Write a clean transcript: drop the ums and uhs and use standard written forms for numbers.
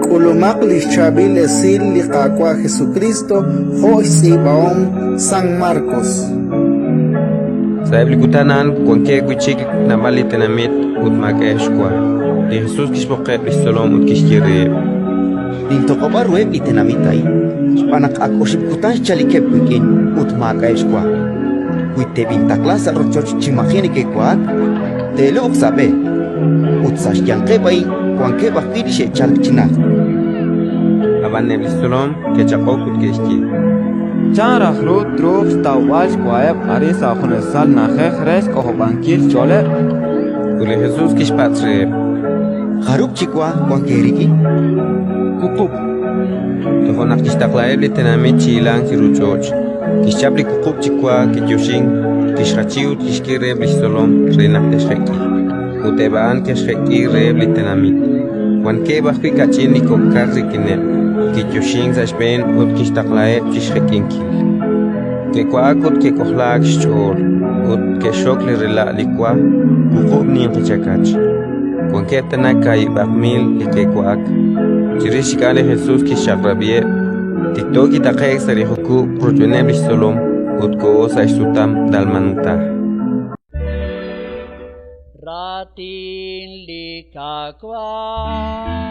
K'ulumaq li xChaab'il Esil li Qaawa' Jesukriist jo' xtz'iib'ahom San Markos. Sa'eb' li kutan a'an wankeb' wi' chik naab'al li tenamit ut maak'a'eb' xwa. Li Jesus kixb'oqeb' li xtzolom ut kixye reheb': Nintoq'ob'a ruheb' li tenamit a'in, xb'aan naq ak oxib' kutan xchalikeb' wik'in ut maak'a'eb' xwa. Wi teb'intaqla sa' rochoch chi maji' neke'wa'ak, te'lub'q sa' b'e. Ut sa' xyanqeb' a'in wankeb' ajwi' li xe'chalk chi najt. Ab'an eb' li xtzolom ke'chaq'ok ut ke'xye: Chan raj ru truuq xtawb'al xwaheb' arin sa' junesal na'ajej re xk'ojob'ankil xch'ooleb'? Ut li Jesus kixpatz' reheb': Jarub' chi wa wank eerik'in? Wuqub'. Toja' naq kixtaqlaheb' li tenamit chi hilank chiru ch'och'. Kixchap li wuqub' chi wa, kiyoxink, kixjachi ut kixk'e reheb' li xtzolom re naq te'xjek'i. Ut eb' a'an ke'xjek'i reheb' li tenamit. Wankeb' ajwi' kach'in li kok' kar rik'ineb', kiyoxink sa' xb'een ut kixtaqlaheb' chi xjek'inkil. Ke'wa'ak ut ke'k'ojlaak xch'ool, ut ke'xxok li rela' li wa, wuqub' ninqi chakach. Wankeb' tana kaahib'aq mil li ke'wa'ak. Chirix chik a'an li Jesus kixchaq'rab'iheb'. Tikto kitaqe'k sa' li jukub' rochb'eeneb' li xtzolom ut koho sa' xsutam Dalmanuta. Raatin li Qaawa'.